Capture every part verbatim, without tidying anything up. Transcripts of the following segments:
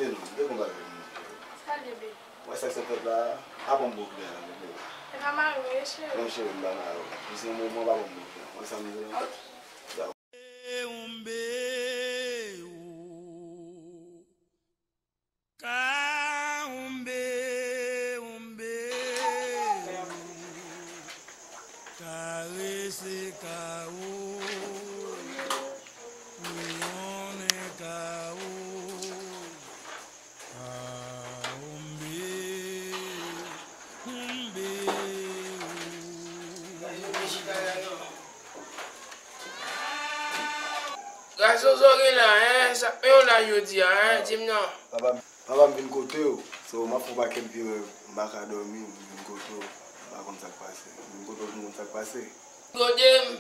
Non, m te gon bagay pou m di w. Sa l ye, baby? Wè sa k ap fèt la, pa ban m pwoblèm, baby. E pa mari w ye, cheri? Non, cheri, m pa mari w. Jis yon moman, pa ban m pwoblèm. Wè sa m di w? Ok. Djab. Ounbe, ou. Ka ounbe, ounbe, ou. Karese ka ou. Kouyonnen ka ou. Ka ounbe, ounbe, ou. Gason, sa w gen la, en? Sa k mennen w la jodi a, en? Di m non. Papa, papa, m vin kote w. So, m ap fè yon pakèt vye rèv, m pa ka dòmi, m vin kote w. M pa konn sa k pase. M vin kote w pou m konn sa k pase. Kote m?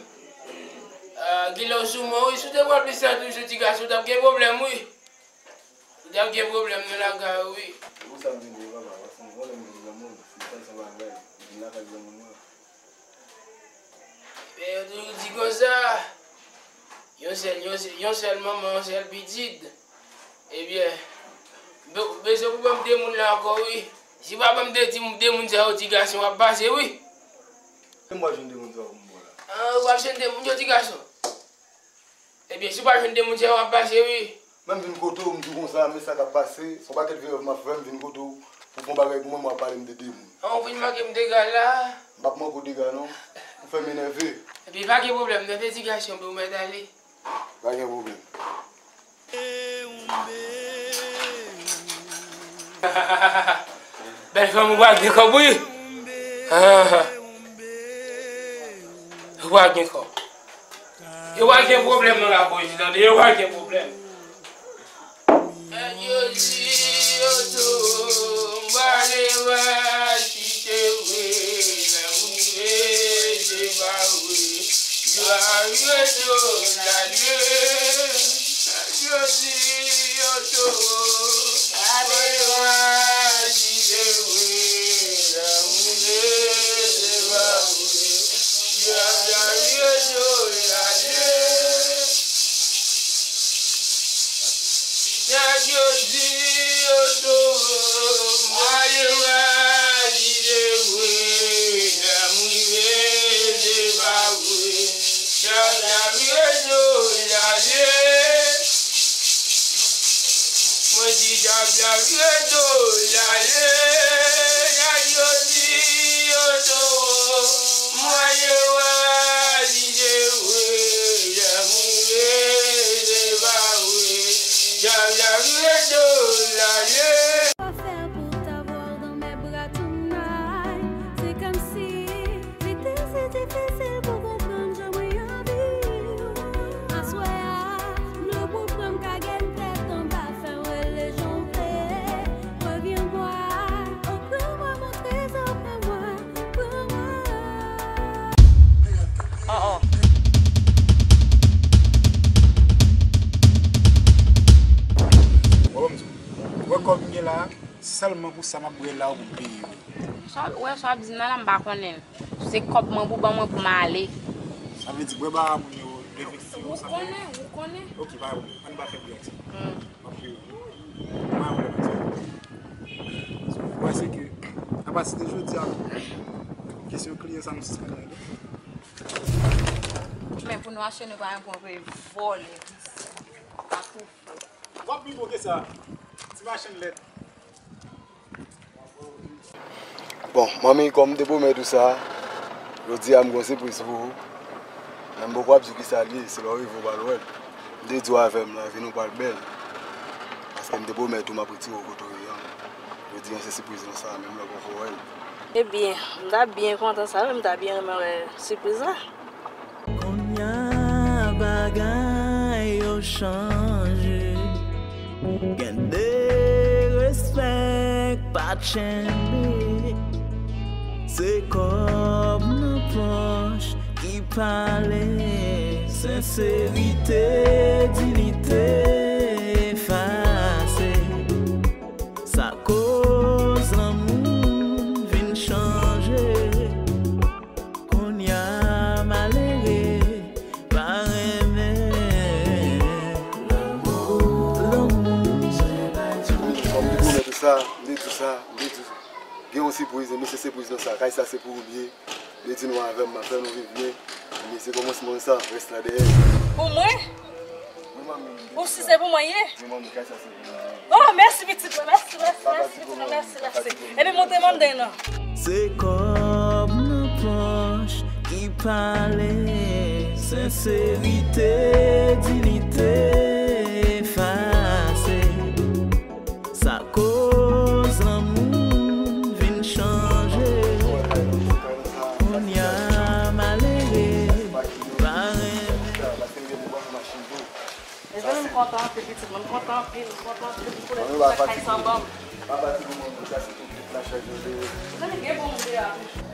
Ah, gen lè w sou mwen, wi. Si w te pran plis sa toujou, ti gason, w t ap gen pwoblèm, wi. Ou t ap gen pwoblèm nan lakay ou, wi. Se pou sa m vin ye, papa, paske m konnen m vin granmoun, se sèl sa bagay, m vin lakay granmoun mwen. Men yo toujou di konsa, yon sèl, yon sèl, yon sèl manman, yon sèl pitit. Ebyen, be-, bezwen pou ban m de moun la ankò, wi. Si w pa ban m de, de moun sa yo, ti gason, w ap pase, wi. Se m pral jwenn de moun sa yo pou m ba w la. Ah, w ap jwenn de moun yo, ti gason. Ebyen, si w pa jwenn de moun sa yo, w ap pase, wi. Mwen m vin kote w, m di w konsa, men sa k ap pase, se yon pakèt vye rèv m ap fè, m vin kote w, pou w fè yon bagay pou mwen, w ap pale m de de moun. An, ou vin manke m dega la. M p ap manke w dega, non. Ou fè m enève. Ebyen, pa gen pwoblèm, non, se ti gason, men ou mèt ale. Pa gen pwoblèm. Bèl fanm, ou pral gen kòb, wi. Ah. Ou pral gen kòb. Yo pral gen pwoblèm nan lakou isit, tande, yo pral gen pwoblèm. Nèg yo di yo tou, m pale vre, si se vre, lè m rive, se pa vre. Yo a rive tou, lale. Nèg yo di yo tou, pale vre, si se vre, lè m rive, se pa vre. Nèg yo di yo tou, mwen ye wè si se vre, lè m rive, se pa vre. Sa k ap rive tou lale. Mwen di sa k ap rive tou lale. Nèg yo di yo tou, mwen ye wè si se vre, lè m rive, se pa vre. Sa k ap rive tou lale. Quoi faire pour t'avoir dans mes bras tonight? C'est comme si c'était si difficile pour comprendre jan mwen anvi w. Aswè a, m lou pou pran m kagèn tèt anba, fè m rele jan w vle. Reviens-moi, offre-moi mon trésor, prends-moi, prends-moi. Oh, oh. Wè, ban m di w. Wè kòb m gen la a, sèlman pou sa m ap bwè la a pou m peye w. Sa w, wè, sa w ap di m nan la, m pa konnen l. Se kòb mwen pou ban mwen pou m ale. Sa vle di, bwè ba a moun yo, leve fi yo, sa fè. Ou konnen, ou konnen. Ok, pa gen pwoblèm. Ann ba fè bwè ti. Hmm. M ap peye w. M pa gen pwoblèm ak sa. Ou wè, se ke, apati de jodi a, kesyon kliyan sa, m sispann regle. Men pou nou achte, nou pa gen pou anpeye vòlè, vise, atoufe. W ap pi bon ke sa. Ti machann lèt. Bon, manmi, kòm m te pwomèt ou sa, jodi a m gen yon sipriz pou ou. Men m poko ap di w kisa l ye, se lè w rive w pral wè l. M te di w avè m la, vin ou pral bèl. Paske m te pwomèt ou m ap retire w kote w ye an. Jodi a se sipriz lan sa, menm lè w poko wè l. Ebyen, m ta byen kontan sa wi, m ta byen renmen wè sipriz la. Kounye a bagay yo chanje. Gen de respè k pa tchenbe. Se kòb nan pòch ki pale. Senserite, diyite efase. Sa koz lanmou vin chanje. Kounye a malere pa renmen lanmou. Lanmou. M te di w sa, m te di w. Gen yon sipriz, e mesye sipriz nan sa, kay sa se pou ou l ye. M te di nou avè m, m ap fè nou viv byen. Men se kòmansman sa, rès la dèyè. Pou mwen? Wi, manmi. Ou si se pou mwen ye? Wi, manmi, kay sa se pou ou l ye. Oh, mèsi, pitit mwen, mèsi, mèsi, mèsi, pitit mwen, mèsi, mèsi. Epi montre m anndan nan. Se kòb nan pòch ki pale, senserite, diyite efase. Sa koz lanmou vin chanje. Kounye a malere pa renmen. Mezanmi, m kontan anpil, pitit mwen. M kontan anpil, m kontan anpil. M konnen tout sa k fè sa ban m. Pa pati pou mwen, sa se tout, tout la chak jou de. Mezanmi, gen bon moun deyò a toujou.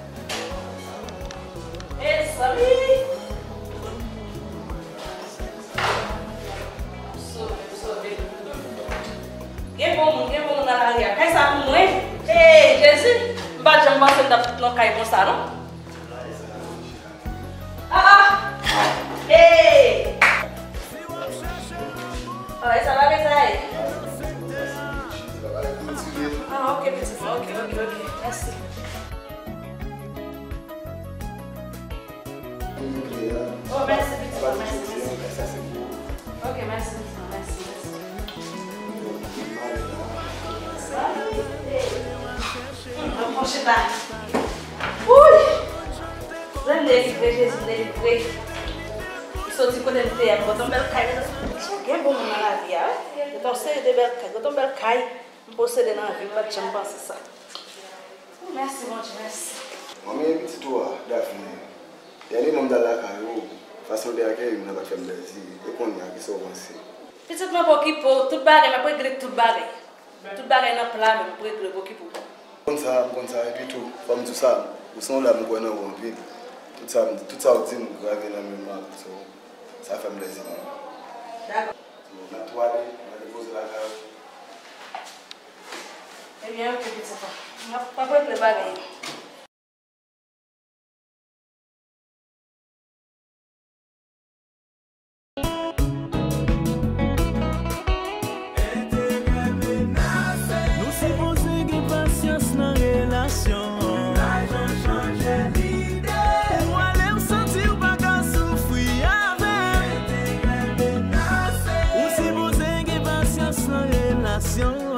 Mezanmi! M sove, m sove. Gen bon moun, gen bon moun nan lari a. Kay sa pou mwen? Hey, Jezi! M pa t janm panse m t ap nan kay konsa, non. Ah, ah! Hey! Ah, e sa pa bezwen. Ah, ok, pitit mwen. Ok, ok, ok. Mèsi. Oh, mèsi, pitit mwen. Mèsi, mèsi. Ok, mèsi, pitit mwen. Mèsi, mèsi. Sa? Hey! Hum, mwen pran chita. Wouy! Mwen delivre, Jezi, m delivre. M soti kote m te ye a, m kontan bèl kay. Gen bon moun nan lavi a, wi. Gen yon seri de bèl kay, kontan bèl kay. M posede nan vi m, m pa t janm panse sa. Mèsi, Bondye, mèsi. Manmi, e pitit ou a, Daphne? Dènyèman m t al lakay ou, fason w te akeyi m nan pa t fè m plezi. E kounye a, kisa w panse? Pitit mwen, pa okipe w, tout bagay, m ap regle tout bagay. Tout bagay nan plan, men m ap regle, pa okipe w. M konn sa, m konn sa, epi tou, fò m di w sa, ou se yon dam m kwè nan ou anpil. Tout sa, tout sa w di m grave nan memwa m, so, sa fè m plezi, manmi. Dakò. So, n ap tou ale, n ale poze lakay ou. Ebyen, ok, pitit mwen. M ap, m ap regle bagay yo. Nou sipoze gen pasyans nan relasyon. Ou ale, ou santi w pa ka soufri avè m. Ou sipoze gen pasyans nan relasyon.